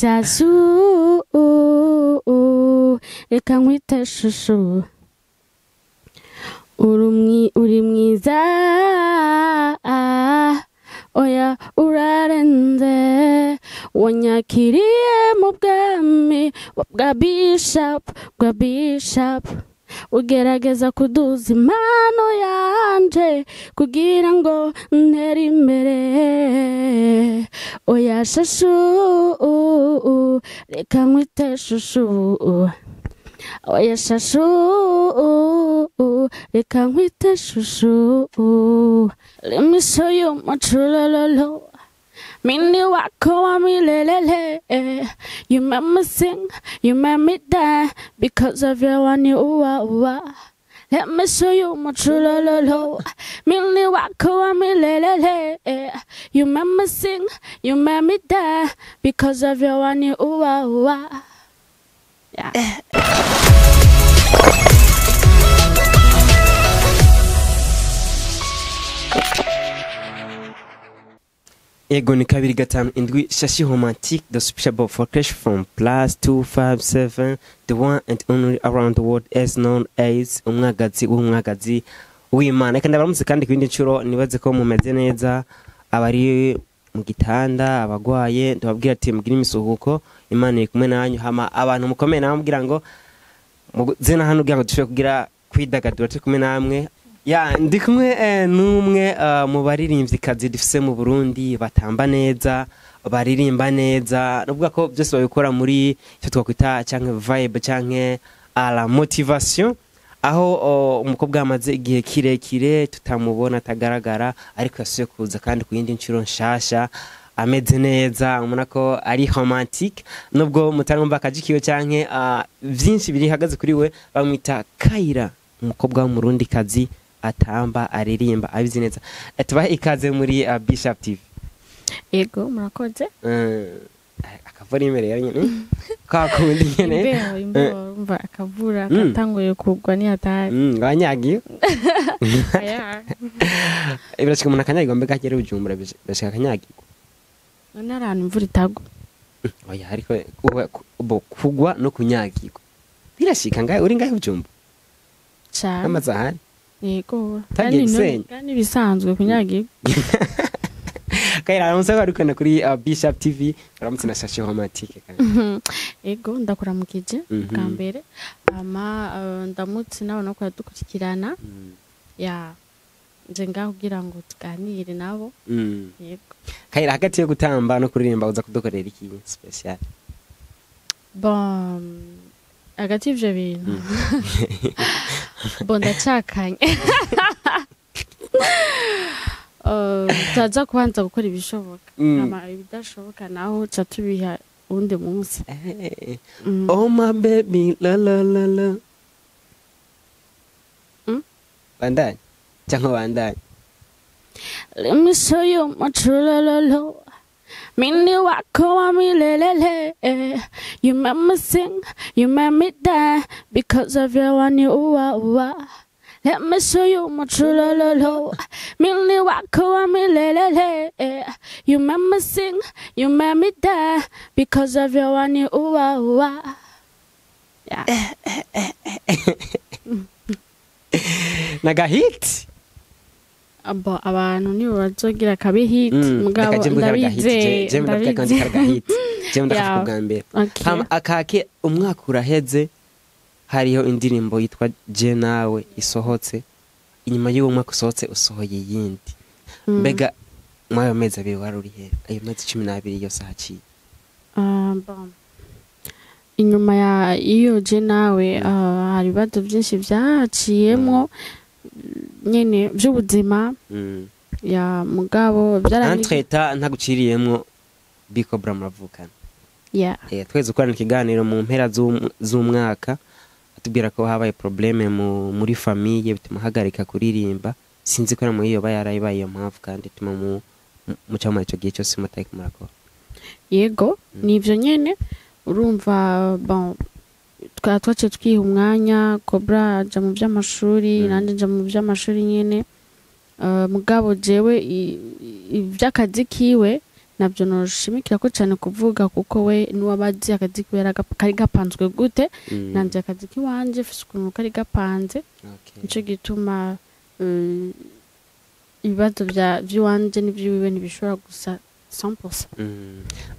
Chouchou, reka nkwite chouchou. Uri mwiza, oya urarenze. Wanyakiriye mu bwami bwa bishop, bwa bishop. Ugerageza kuduza impano yanje kugira ngo ntere imbere. Oya chouchou, reka nkwite chouchou. Oya chouchou, reka nkwite chouchou. Let me show you my true love. Mimi wako wa milelele. You made me sing, you made me dance. Because of your one you uwa. Let me show you my true love. Mimi wako wa milelele. You made me sing, you made me dance. Because of your one you uwa. Yeah. Ego ni 257 Shashi Romantique, the special for cash from +257, the one and only around the world as known as umwagazi w'umwagazi w'Imana. Reka ndabaramutse kandi kwindi ncuro, nibaze ko mumeze neza, abari mu gitanda, abagwaye, ndababwira ati mugire imisuhuko, Imana iri kumwe nanyu. Hama abantu mukomeye namubwira ngo muze hano kugira ngo dushobore kugira kwidagadura turi kumwe namwe. Ya, ndi kumwe n'umwe mu baririmvyikazi dufise mu Burundi, batamba neza, baririmba neza, nuvuga ko byose babikora muri icyo twakwita canke vibe canke à la motivation, aho umukobwa amaze igihe kirekire tutamubona atagaragara, ariko yasuye kuza kandi ku yindi ncuro nshasha ameze neza, ubona ko ari romantique, nubwo mutarumva akajikiwe canke vyinshi biri hagaze kuri we. Bamwita Kayira, umukobwa w'umurundi kazi atamba, aririmba, abizi neza. Tubahe ikaze muri Bishop TV. Ego, murakoze. Akavura imbere ya nyene kwa kundi nyene. Imbeho umva akavura katanguye kugwa ni hatari. Wanyagiye. Ibirashika umuntu akanyagirwa, mbega agera Bujumbura birashika akanyagirwa. None ahantu imvura itagwa. Oya, ariko kugwa no kunyagirwa birashika ngahe uri ngahe Bujumbura? Cyane. Amazahani. Yego. Kandi bisanzwe kunyagirwa. Kayira aramutse ari kwenda kuri Bishop TV, aramutse na Shashi Romantique kandi. Ego, ndakuramukije bwa mbere. Ama ndamutse nabo ko yadukurikirana. Ya nje ngaho kugira ngo tuganire nabo. Yego. Kayira, hagati yo gutamba no kuririmba uza kudukorera iki special? Bon, hagati y'ivyo bintu. Bon, ndacakanye. Turaza kubanza gukora ibishoboka. Hama ibidashoboka naho ca tubiha uwundi munsi. Oh my baby la la la la. Bandanye cyangwa bandanye. Let me show you my true love. Mimi wako wa milelele. You made me sing, you made me dance. Because of your one you uwa. Let me show you my true love. Mimi wako wa milelele. You made me sing, you made me dance. Because of your one you uwa. Yeah. Naga hit. Abo abantu nibo bazogira kabe hit, mugabo ndabize. Hama akake umwaka uraheze, hariho indirimbo yitwa Je nawe isohotse. Inyuma y'uwo mwaka usohotse usohoye iyindi. Mbega mwayo mezi abiri wari uri he? Ayo mezi 12 yose haciye. Inyuma ya iyo Je nawe hari ibibazo byinshi byaciyemwo nyene by'ubuzima. Ya mugabo byarani entre ntaguciriyemwo Bicobra muravukana. Yeah. Tweze gukorana ikiganiro mu mpera z'umwaka, atubwira ko habaye probleme muri famille bituma hagarika kuririmba. Sinzi ko namu iyo bayarayibaye iyo mpamvu kandi ituma mu cyama ico gihe cyose mutari kumurakora. Yego, nivyo nyene urumva. Bon, twace twiha umwanya, Cobra aja mu by'amashuri, nanje nja mu by'amashuri nyene. Mugabo jewe ivy'akazi kiwe Nabyo noshimikira ko cyane kuvuga, kuko we niwabazi akazi kubera kari gapanzwe gute. Nanje akazi kiwanje mfise ukuntu kari gapanze. Nico gituma ibibazo vy'iwanje n'ivy'iwiwe ntibishobora gusa 100%.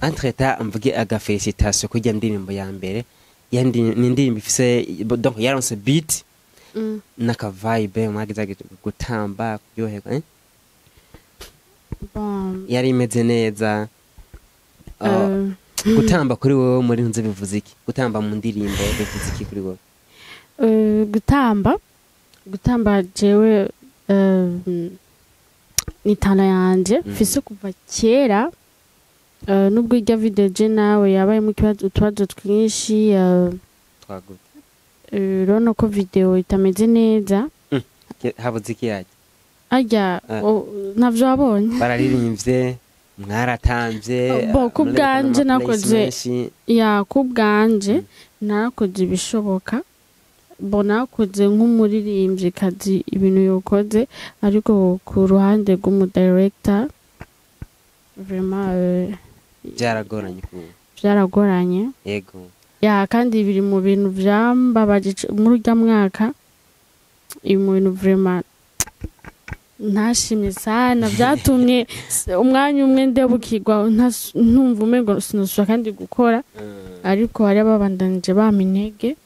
Entre-temps mvuge aga félicitation kurya ndirimbo ya mbere. Ni indirimbo ifise, donc yaronse beat n'aka vibe, mwagize gutamba, kuryoherwa, eh? Bon. Yari imeze neza. Gutamba kuri wowe muri nzu bivuze iki? Gutamba mu ndirimbo bivuze iki kuri wowe? Gutamba jewe ni talent yanje mfise kuva kera. Nubwo irya video je nawe yabayemo utubazo twinshi, Twagute? Urabona ko video itameze neza. Habuze iki yaje? Arya Ah. ntavyo wabonye? Bararirimbye, mwaratamvye. Bo, ku Murerekana bwanje ama place menshi. Ya, ku bwanje narakoze ibishoboka. Bo, nakoze nk'umuririmvyikazi ibintu yokoze, ariko ku ruhande rw'umudirector vraiment Byaragoranye ku byaragoranye. Yego. Ya, kandi biri mu bintu vyambabaje muri urya mwaka, ibi mu bintu vraiment ntashimye sana, byatumye umwanya umwe ndebukirwa, ntumva umengo sinusubira kandi gukora. Ariko hari ababandanije bampa intege,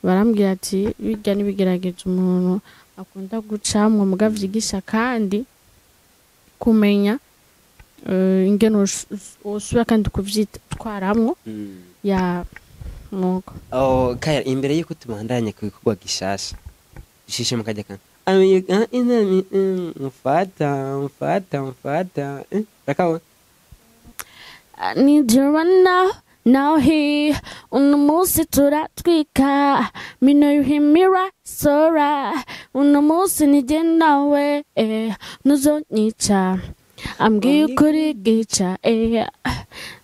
barambwira ati bijya n'ibigeragezo umuntu akunda gucamwo, muga vyigisha kandi kumenya ingene wosubira kandi kuvyitwaramwo. Ya, nuko. Oh, Kaya, imbere yuko tubandanya ku gikorwa gishasha, shishe mukajya kan mfata mfata mfata, rakawa. I need you right now, now here. Uno munsi turatwika. Me know you hear me right, so right. Uno munsi nijye nawe, eh, ntuzonyica. Ambwiye ukuri gica, eh,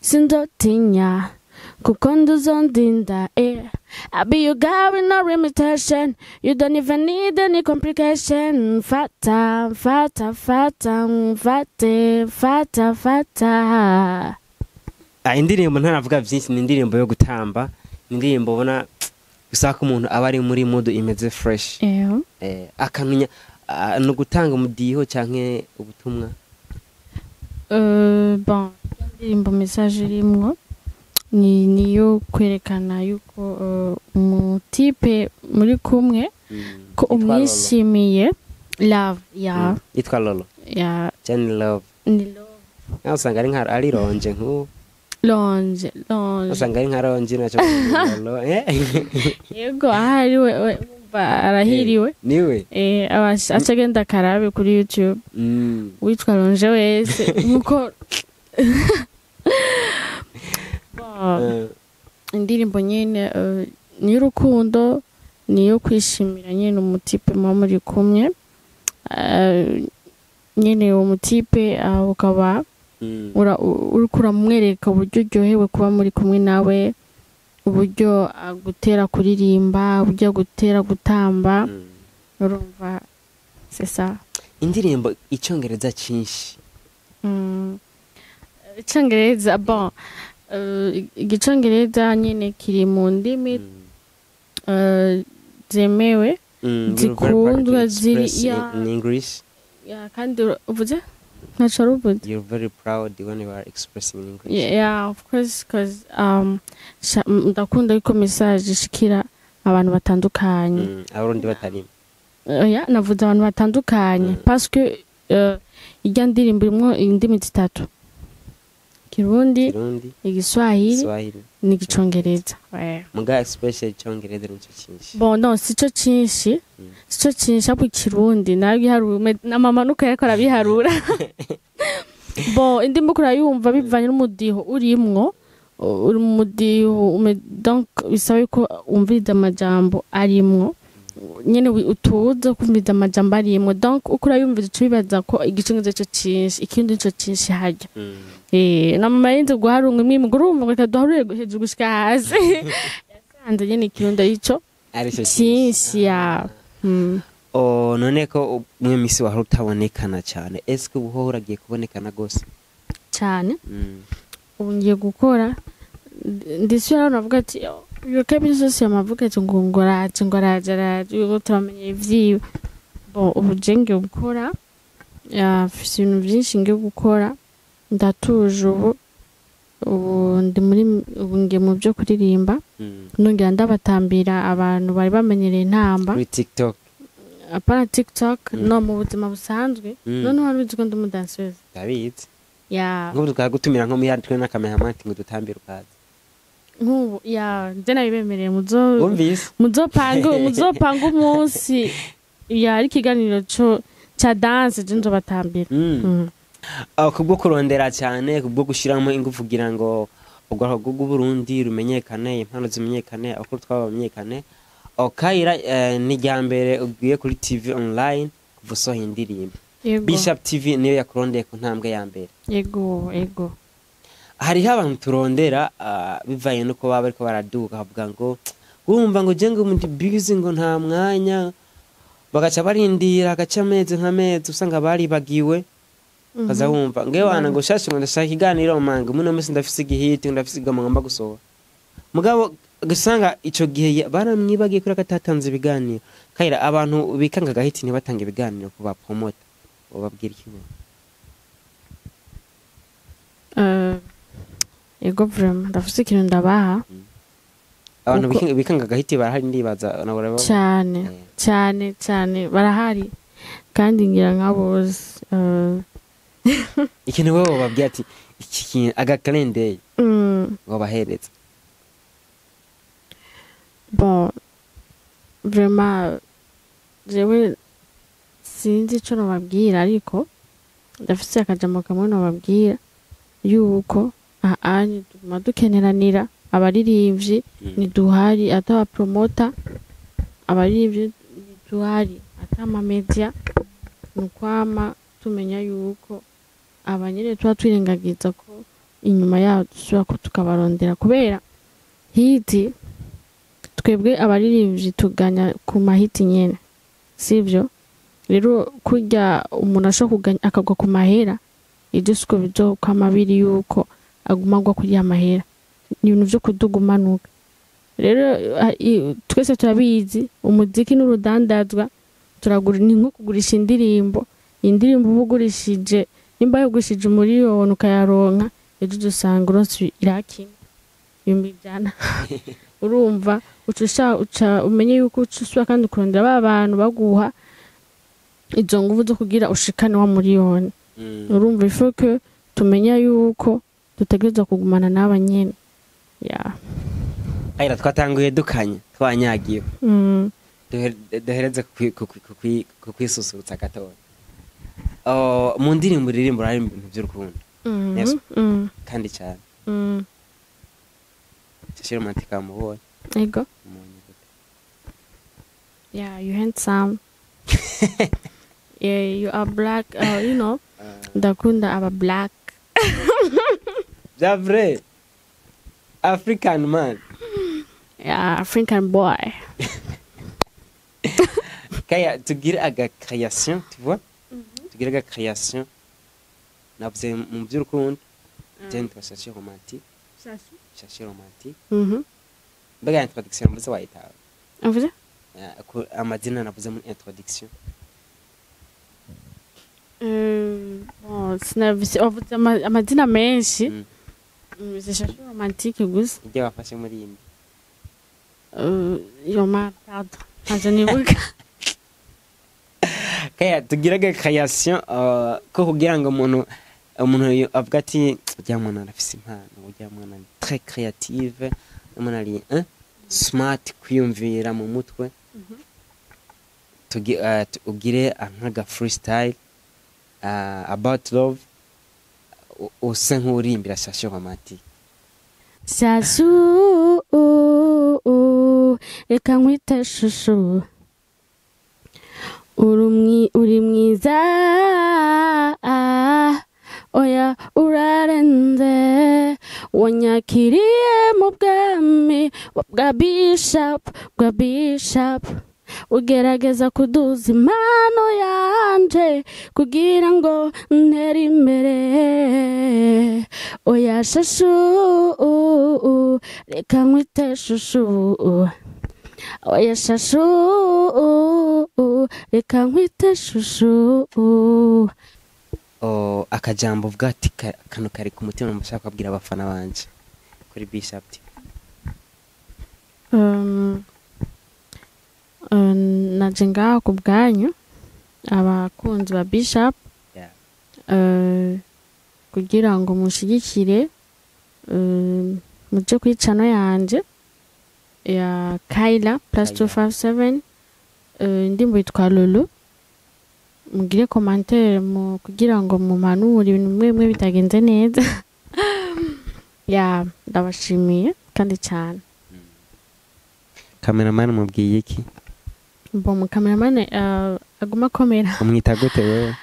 sinzotinya kuko nduzondinda, eh. I be your guy with no limitation. You don't even need any complication. Fata, fata, fata, fate, fata, fata. Ah, indirimbo ntaravuga byinshi, ni indirimbo yo gutamba, ni indirimbo ubona gusa ko umuntu aba ari muri mood imeze fresh. Akamenya no gutanga umudiho canke ubutumwa. Bon, indirimbo message irimwo ni niyo kwerekana yuko umutipe muri kumwe ko Yitwa Lolo. umwishimiye, love ya. Yitwa Lolo. Ya. Jenny Love. Ni love. Nawe usanga ari nka ari ronje nk'ubu. Longe longe. Usanga ari nka ronje nacyo Lolo, eh. Yego, ahari we umva arahiriwe. Niwe. Aca agenda akarabe kuri YouTube. Witwa Longe wese nkuko. Bon, indirimbo nyene ni y'urukundo, ni iyo kwishimira nyene umutipe muba muri kumwe. Nyene uwo mutipe ukaba uriko uramwereka uburyo uryohewe kuba muri kumwe nawe, uburyo agutera kuririmba, uburyo agutera gutamba. Urumva, c'est ça. Indirimbo icyongereza cyinshi. Icongereza, bon, igicongereza nyene kiri mu ndimi zemewe zikundwa ziri ya. In English. Ya, kandi uvuze ntaco ruvuze. You're very proud when you are expressing in English. Yeah, of course, cause ndakunda yuko message ishikira abantu batandukanye. Abarundi batarimo. Oya, navuze abantu batandukanye parce que irya ndirimbo irimwo indimi zitatu: Kirundi, Kirundi, Igiswahili Swahili n'igicongereza. Muga especially icyongereza nicyo cyinshi. Bon, non, sico cinshi. Sico cinshi, ahubwo Ikirundi nabiharuye na mama nuko yariko arabiharura. Bon, indirimbo uriko urayumva bivanye n'umudiho urimwo, uri mu mudiho donc bisaba yuko wumviriza amajambo arimwo nyene, utuze kumviriza amajambo arimwo. Donc uko urayumviriza uca wibaza ko igicongereza ico cinshi, ikindi nico cinshi harya. Na mama yinze guharunga imwe imwe, urumva ngo reka duharure hejuru gushika hasi, yasanze nyene Ikirundi arico aricyo cinshi ya. Oh, none ko mwe misi wahora utabonekana cyane, eske ubu hoho uragiye kubonekana gose? cyane. Ubu ngiye gukora, ndisubira navuga ati uyu kabisa yose yamavuga ati ngo araje, ngo araje, araje, ngo turamenye ivyiwe. Bon, ubu je ngiye gukora, mfise ibintu byinshi ngiye gukora, ndatuje ubu. Ubu ndi muri, ubu ngiye mu byo kuririmba, nongera ndabatambira abantu bari bamenyereye intamba. Kuri TikTok? Apana TikTok, no mu buzima busanzwe. None wari uzi ko ndi umudanseuse? Ndabizi. Ya. Nk'ubu tukagutumira nko muri twe na cameraman ngo dutambire, ukaza. Nk'ubu ya nje nabibemereye, muzo Wumvise? Muzopanga umunsi ya ari ikiganiro co ca danse, je nzobatambira. Kubwo kurondera cyane, kubwo gushyiramo ingufu kugira ngo urwaruka rw'Uburundi rumenyekane, impano zimenyekane, abakuru twabo bamenyekane. Kayira, ni irya mbere ugiye kuri TV online kuva usohoye indirimbo. Yego. Bishop TV niyo yakurondeye ku ntambwe ya mbere. Yego. Hariho abantu turondera, bivanye nuko baba bariko baraduga, bavuga ngo wumva ngo je ngo ndi busy, ngo nta mwanya, bagaca barindira agaca amezi nk'amezi, usanga baribagiwe. Kaza wumva ngewe wana ngo shashe, ngo ndashaka ikiganiro manga muno munsi, ndafise igihiti, ndafise igoma ngomba gusohora, mugabo gusanga ico gihe baramwibagiye kubera ko atatanze ibiganiro. Kayira, abantu bikanga agahiti ntibatanga ibiganiro ku ba promoter, ubabwira iki bo? Yego, vraiment ndafise ikintu ndabaha. Abantu bikanga agahiti barahari, ndibaza nawe urababona. Cyane. Cyane cyane barahari, kandi ngira nka bose. Ikintu wewe wababwira ati iki kintu agakalendeye wabahereza. Bon, vraiment jewe sinzi ico nobabwira, ariko ndafise akajambo kamwe nobabwira yuko ahanye tuguma dukeneranira abaririmbyi. Ntiduhari ata abapromota, abaririmbyi ntiduhari ata amamedia. Ni ukwama tumenya yuko abanyene tuba twirengagiza ko inyuma yaho dusubira ko tukabarondera, kubera hit, twebwe abaririmbyi tuganya ku mahiti nyene, sivyo? Rero kurya umuntu ashobora kuganya akagwa ku mahera, ibyo siko bizokwama biri yuko aguma agwa kuri ya mahera. Ni ibintu vyo kuduga umanuka. Rero twese turabizi, umuziki n'urudandazwa, turagura, ni nko kugurisha indirimbo. Indirimbo uba ugurishije, nimba yagurishije 1 miliyoni ukayaronka, ejo uzosanga uronse irakimwe 100,000. Urumva uca uca umenye yuko uca usubira kandi kurondera ba bantu baguha izo nguvu zo kugira ushikane wa miliyoni. Urumva, il faut que tumenya yuko dutegerezwa kugumana n'aba nyene ya. Kayira, twatanguye dukanye, twanyagiwe. Duhereze ku kwisusurutsa gatoya. Oh, mu ndirimbo uririmba, uraririmba ibintu by'urukundo. Yes. Kandi cyane. Shashi Romantic mubonye? Ego. Umuntu gute? Yeah, you handsome. Yeah, you are black, you know. Ndakunda aba black. Bya vrai African man. Yeah, African boy. Kaya, tugire aga création, tu vois, tugire aga création. Navuze mu by'urukundo, je nitwa Shashi Romantic, Shashi Romantic. Mbega introduction mvuze wayitawe? Uvuze? Amazina navuze muri introduction. Bon, sinabise, wavuze amazina menshi. C'est Shashi Romantique gusa. Ibyo wafashe muri iyi. Yoma, pardon. Ntavyo nibuka. Kaya, tugire aga création, ko kugira ngo umuntu avuga ati ujya mwana arafise impano, ujya mwana ni très créative, umuntu ari smart kwiyumvira mu mutwe. Ugire nkaga freestyle about love, usa nk'urimbira Shashi Romantique. Shasu, reka nkwite shushu. Uri mwiza, oya urarenze. Wanyakiriye mu bwami bwa bishop, bwa bishop. Ugerageza kuduza impano yanje kugira ngo ntere imbere. Oya shashu, reka nkwite shushu. Oya shashu, reka nkwite shushu. Oh, akajambo uvuga ati kano kari ku mutima mushaka kubwira abafana banje kuri Bishop TV. Naje ngaha ku bwanyu abakunzi ba Bishop, kugira ngo mushigikire, muje kuri channel yanje ya Kaila plus Kaila. 257, indirimbo yitwa Lulu. Mugire commentaire mu kugira ngo mumanure ibintu bimwe bimwe bitagenze neza. Ya, ndabashimiye kandi cyane. Cameraman mubwiye iki? Bon, mu cameraman aguma akomera. Umwita gute wewe?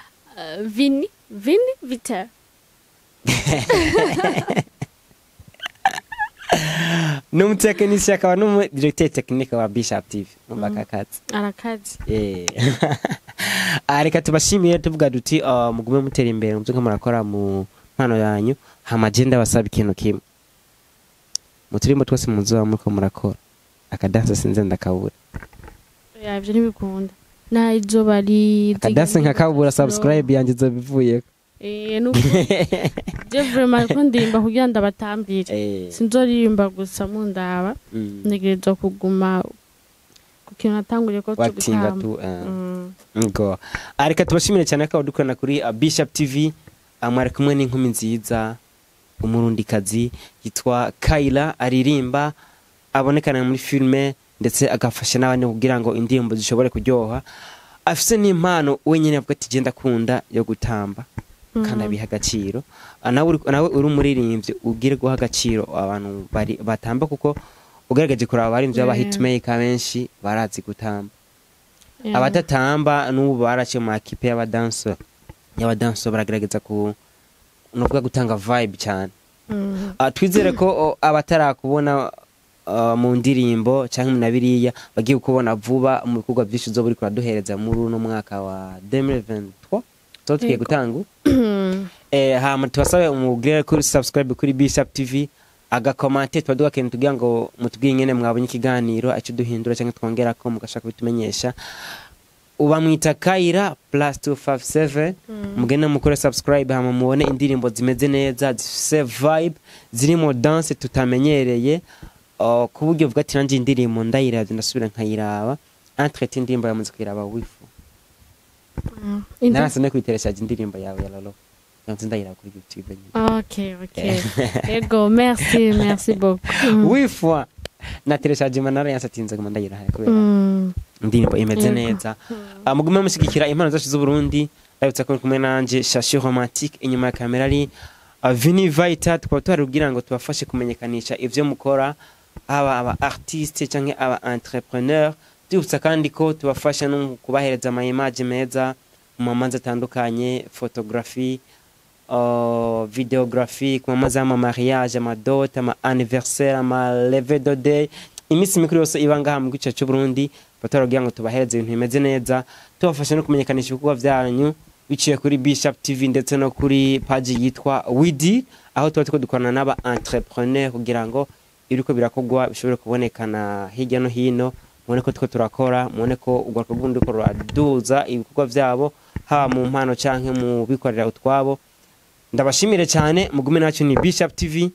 Vini Vini Vita. Ni umutekinisiye akaba n'umu directeur technique wa Bishop TV, umva kakatsi. Arakazi. Reka tubashimiye, tuvuga duti mugume mutera imbere muvyo murakora mu mpano yanyu. Hama je ndabasaba ikintu kimwe: mu turimbo twose muzoba muriko murakora, akadanse sinze ndakabura. Ya, ivyo ntibikunda na izoba ari Akadanse nkakabura, subscribe yanjye izoba ivuyeko. Nuko je vraiment ko ndirimba kugira ndabatambire. Sinzoririmba gusa mundaba. Ntegerezwa kuguma ku kintu natanguriye ko cyo watinga gutamba. Tu. Ngo reka tubashimire cyane ko dukorana kuri Bishop TV. Mwari kumwe n'inkumi nziza, umurundikazi yitwa Kaila, aririmba, abonekana muri filme, ndetse agafasha n'abandi kugira ngo indirimbo zishobore kuryoha. Afise n'impano wenyine avuga ati genda akunda yo gutamba kandi abiha agaciro. Nawe uri umuririmbyi, ubwire guha agaciro abantu bari batamba, kuko ugerageje kuraba abaririmbyi b'aba hitmaker benshi barazi gutamba. Abatatamba n'ubu baraciye mu makipe y'abadanso, baragerageza ku nuvuga gutanga vibe cyane. Twizere ko abatarakubona mu ndirimbo cyangwa na biriya bagiye kukubona vuba mu bikorwa byinshi uzoba uriko uraduhereza muri uno mwaka wa 2023 tuba tugiye gutanga. Hama tubasabe umugire kuri subscribe kuri Bishop TV, agakomante tuba duhakeneye tugira ngo mutubwire ingene mwabonye ikiganiro, aco duhindura cyangwa twongerako mugashaka kubitumenyesha. Uba mwita Kaira plus 257. Mugende mukore subscribe, hama mubone indirimbo zimeze neza, zifise vibe, zirimo dance tutamenyereye, ku buryo uvuga ati nanjye indirimbo ndayiravye ndasubira nkayiraba. Entre indirimbo yamaze kuyiraba wifu. Narase no kuyiteresha indirimbo yawe ya Lolo, yanze ndayiraba kuri YouTube nyine. Ok. Ego, merci, merci beaucoup. Wifwa natereshaje manara yansatinze guma ndayiraha kubera indirimbo imeze neza. Mugume mushigikira impano zacu z'Uburundi. Ndabutsa ko muri kumwe nanje Shashi Romantique, inyuma ya kamera ari Vini Vita. Tukaba tuhari kugira ngo tubafashe kumenyekanisha ivyo mukora, aba aba artiste canke aba entrepreneur. Tubutsa kandi ko tubafasha no kubahereza ama image meza mu mamanza atandukanye, photography, videography, ku mamanza y'ama mariage, ama dot, ama anniversaire, ama levée de deuil, iminsi mikuru yose iba ngaha mu gice cy'u Burundi. Batora kugira ngo tubahereze ibintu bimeze neza, tubafasha no kumenyekanisha ibikorwa byanyu biciye kuri Bishop TV ndetse no kuri page yitwa Widi, aho tuba turiko dukorana n'aba entrepreneur kugira ngo ibiriko birakogwa bishobore kubonekana hirya no hino, mubone ko turiko turakora, mubone ko urwaruka rw'uburundi ruriko ruraduza ibikorwa vyabo, haba mu mpano canke mu bikorera utwabo. Ndabashimire cyane, mugume nacu, ni Bishop TV.